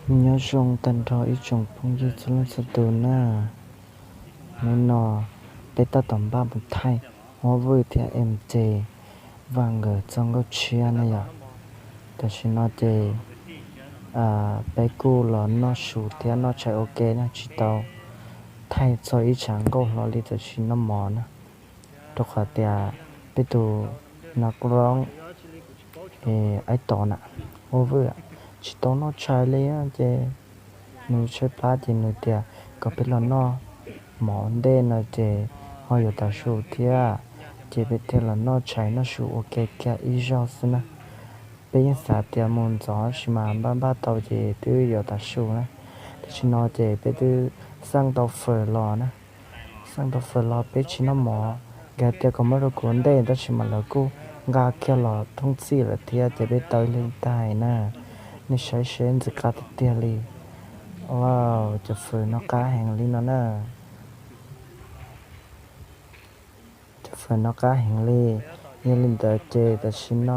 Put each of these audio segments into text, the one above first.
Nyob zoo tag nrho ib tsoom phooj ywg txhua leej txhua tus na. Hnub no peb tab tom npaj mus thaij Huab Vwj thiab M J Vaj nkawd txoj nkauj tshiab na yom. Tam sim no ces peb kuj los noj su thiab noj tshais ua ke na, tsis tau thaij txog ib tshav nkauj hlo li tam sim no mog na. Rau qhov tias peb tus nas roob Aib Tos na, Huab Vwj tsis tau noj tshais li ces nws tshaib plab ces nws tias kom peb los noj mov ua ntej no ces ho yuav tav su thiab, ces peb thiaj los noj tshais noj su ua ke kiag ib zaug xwb na. Peb yeej xav tias mus ntxov tab sis mas npaj npaj tau ces twb yuav tav su na. Tam sim no ces peb twb xaj tau fawm los na. Xaj tau fawm los peb tsis noj mov, nkawd tias kom muab rau kuv ua ntej tab sis mas lawv kuj nqa kiag los thoob txhij lawm thiab ces peb tau ib leeg tag na. Nej saib seb ntxim qab tiag tiag li. Cov fawm no qab heev li no na. Cov fawm no qab heev li. Yog li ntawd ces tam sim no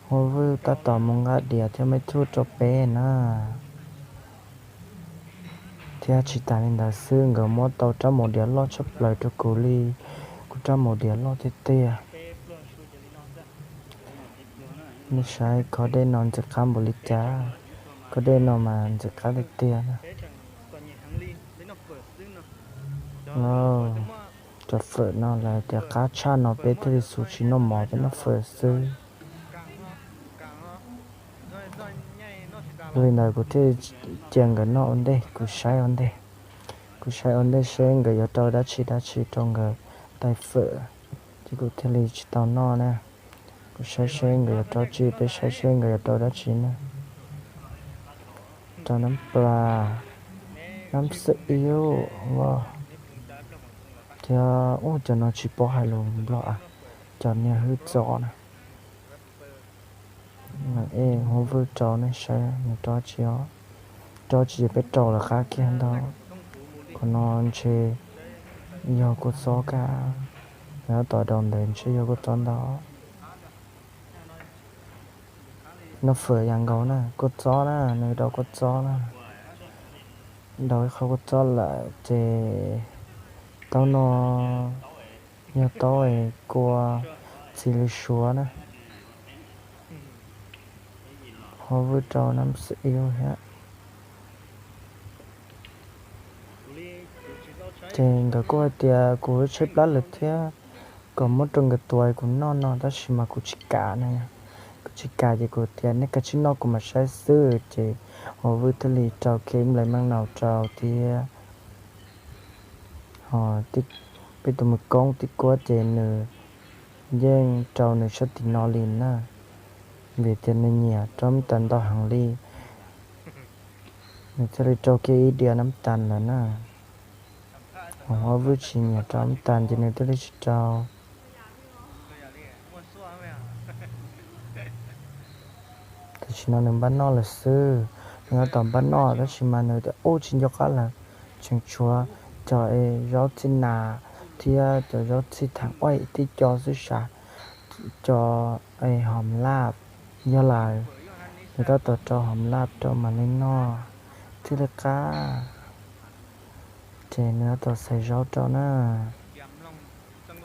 Huab Vwj tab tom mus nqa diav thiab me thuj rau peb na. Thiab tsis tas li ntawd xwb, nkawd muab tau rab mus diav loj tshaj plaws rau kuv li. Kuv rab mus diav loj tiag tiag. Nej saib khob dej no ntxim qab npaum li cas. Khob dej no mas ntxim qab tiag tiag na. Cov fawm no lawv tias qab tshaj no peb thiaj li xub tsis noj mov, peb noj fawm xwb. Li ntawd kuv thiaj cia nkawd noj ua ntej, kuv saib ua ntej. Kuv saib ua ntej seb nkawd yuav rau dab tsi dab tsi rau nkawd tais fawm, ces kuv thiaj li tsis tau noj na. Kuv saib seb nkawd yuav rau tsi, peb saib seb nkawd yuav rau dab tsi na. Rau nab plas, nab xwb ib ua. Thiab ub, cov no tsis paub hais lus Nplog a, cov niag hwj txob na. Huab Vwj rau nej saib nws rau tsi os. Rau tsi ces peb rau lawv qab kiag ntag. Qhov no ntshe yog kua txob kab, nws tab tom daus ntawd ntshe yog kua txob ntag. Noj fawm yam nkaus na, kua txob na, nws rau kua txob na. Daus ib qho kua txob lawm ces taub no yog taub kua txiv lws suav na. Huab Vwj rau nab xwb ib thiab. Ces nkawd kuj hais tias kuv tshaib plab lawm thiab, kom muab rau nkawd tua kuv noj no tab sis mas kuv tsis kam na. Kuv tsis kam ces kuv tias nej kav tsij noj kuv mam saib xwb ces Huab Vwj thiaj li rau kiag ib nplais meej naus rau thiab. Ho peb tus me koob tij kuab ces nws yeej rau nws sab tim no li na, vim tias nws nyiam rau nab tas ntau heev li. Nws thiaj li rau kiag ib diav nab tas lawm na. Ho Huab Vwj tsis nyiam rau nab tas ces nws thiaj li tsis rau. Tam sim no nws npaj noj lawm xwb. Nws tab tom npaj noj tab sis mas nws tias ub tsis nco qab lawm, tseem tshuav cov zaub txhij nas thiab cov zaub txhij theem ua ib tib co xwb sav, cov hom laj yog lawm. Nws tab tom rau hom laj rau mam li noj thiaj li qab. Ces nws tab tom xaiv zaub rau na.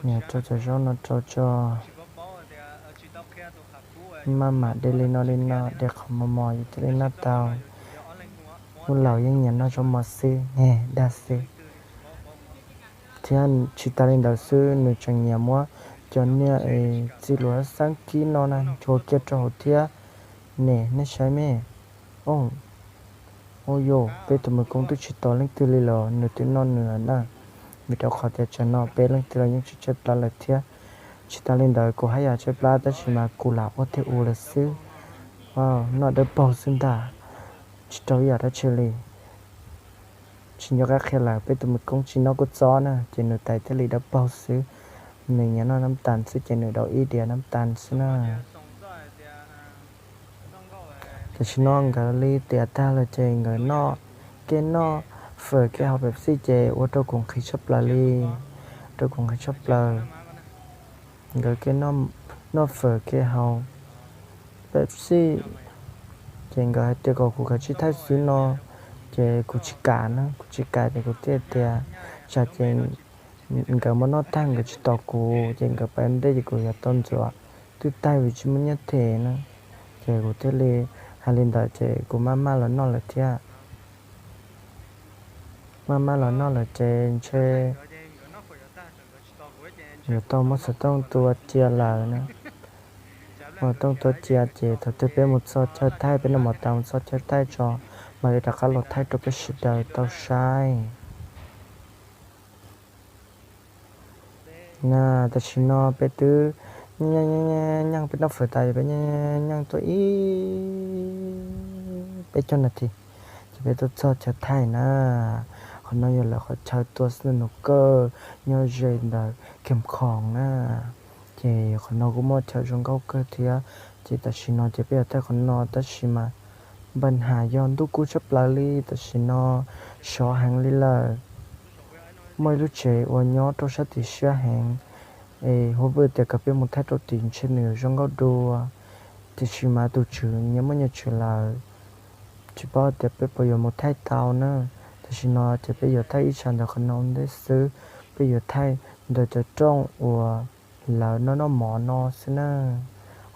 Nws rau cov zaub no rau tso. Maj mam de li no li no de qhov mos mos yus thiaj li noj tau. Muaj laus yeej nyiam noj zaub mov xwb ne, dag xwb. Thiab tsis tas li ntawd xwb, nws tseem nyiam muab cov niag txiv luas xab kib no na nchuav kiag rau hauv thiab ne, nej saib me. Ub, yus peb tus me koob twb tsis tos leej twg li los nws twb noj nws na. Vim rau qhov tias tsam no peb leej twg los yeej tshaib tshaib plab lawm thiab. Tsis tas li ntawd kuv haj yam tshaib plab tab sis mas kuv lam ua tiag ua lawm xwb. Noj dawb paug xwb ntag, tsis rau ib yam dab tsi li. Tsis nco qab qhia lawm, peb tus me koob tsis noj kua txob na ces nws tais thiaj li dawb paug xwb. Nws nyiam noj nab tas xwb ces nws daus ib diav nab tas xwb na. Tam sim no nkawd li tiav tag lawm ces nkawd noj, kev noj fawm kev haus Pepsi ces ua rau kuv nqhis tshaj plaws li, rau kuv nqhis tshaj plaws. Nkawd kev noj fawm kev haus Pepsi, Ces nkawd hais tias kom kuv kav tsij thaij xwb no, ces kuv tsis kam na, kuv tsis kam ces kuv thiaj tias tsam ces nkawd muab noj tag nkawd tsis tos kuv ces nkawd pais ntej ces kuv yuav tau ntxuav twb tag vim tsis muaj nyiaj them na. Ces kuv thiaj li hais li ntawd ces kuv maj maj los noj lawm thiab. Maj maj los noj lawm ces ntshe yuav tau muab xov tooj tua cia lawm na. Muab xov tooj tua cia ces thaum twg peb mus txog chaw thaij, peb noj mov tas mus txog chaw thaij tso, mam li rov qab los thaij rau peb sawv daws tau saib. Na, tam sim no peb twb nyeej nyeej peb noj fawm tas, peb nyeej nyeej tuaj ib peb caug nas this ces peb tuaj txog chaw thaij na. Qhov no yog lawv qhov chaw tua snow kawg nyob ze ntawm Khees Khoos na. Ces qhov no kuj muaj chaw zoo nkauj kawg thiab. Ces tam sim no ces peb yuav thaij qhov no tab sis mas npaj has yog ntuj kub tshaj plaws li, tam sim no sov heev li lawm. Muaj ib lub tsev uas nyob rau sab tim siab heev, es Huab Vwj tias kom peb mus thaij rau tim ntshe nws yuav zoo nkauj dua, tiam sis mas tus tswv nyias muaj nyias tswv lawm, tsis paub tias peb puas yuav mus thaij tau na. Tam sim no ces peb yuav thaij ib tsam ntawm qhov no ua ntej xwb, peb yuav thaij ntawm cov rooj uas lawv noj noj mov no xwb na.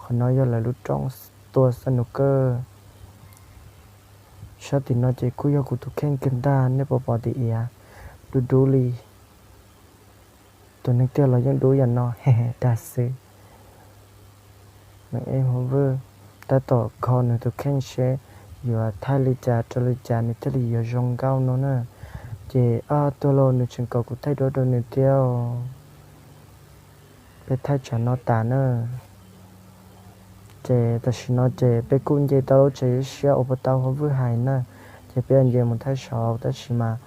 Qhov no yog lawv lub rooj tua snow kawg. Sab tim no ces kuj yog kuv tus kheej kiag ntag, nej puas pom tias iav dub dub li. Tus neeg tiag los yeej dub yam no, dag xwb. Nws ej Huab Vwj tab tom kho nws tus kheej seb yuav thaij li cas rau li cas nws thiaj li yuav zoo nkauj no na. Ces ob tug los nws tseem kom kuv thaij duab rau nws thiab. Peb thaij tsam no tas na. Ces tam sim no ces peb kuj nce tau lub tsev siab uas puag ta Huab Vwj hais na. Ces peb nce mus thaij saud tab sis mas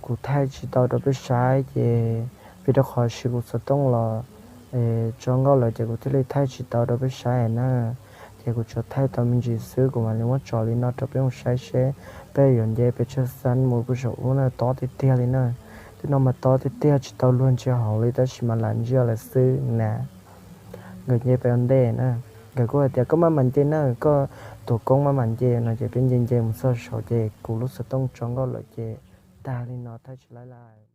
kuv thaij tsis tau rau peb saib ces vim rau qhov siv kuv xov tooj los tso nkauj lawm ces kuv thiaj li thaij tsis tau rau peb saib na. Ces kuv tsuas thaij tau me ntsis xwb kuv mam li muab tso li no rau peb mus saib seb peb yuav nce pes tsawg xees mus puag saum ub na, tob tiag tiag li na. Twb no mas tob tiag tiag tsis tau luag ntsia hauv li tab sis mas lam ntsia lawm xwb na. Nkawd nce pes ua ntej na, nkawd kuj hais tias koj maj mam nce na, koj tus koob maj mam nce no ces peb nce nce mus txog saud ces kuv lub xov tooj tso nkauj lawm ces tag li no thaij tsis laib lawm.